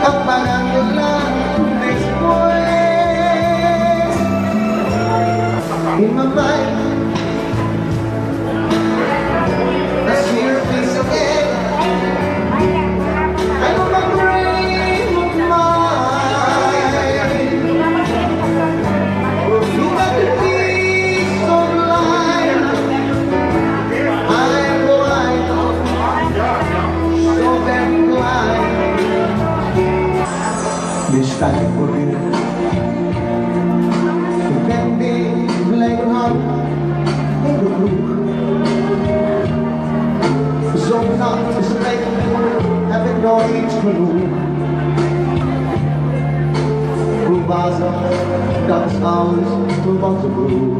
Apagándola después. In my mind, I see her face again. And on my brain of mine, you got the peace of life. I'm blind, so very blind. This time for you. Ik ben weer blijven hangen in de kroeg. Zo'n lang gesprek heb ik nooit genoeg. Toen was het, dat is alles, toen was het broer.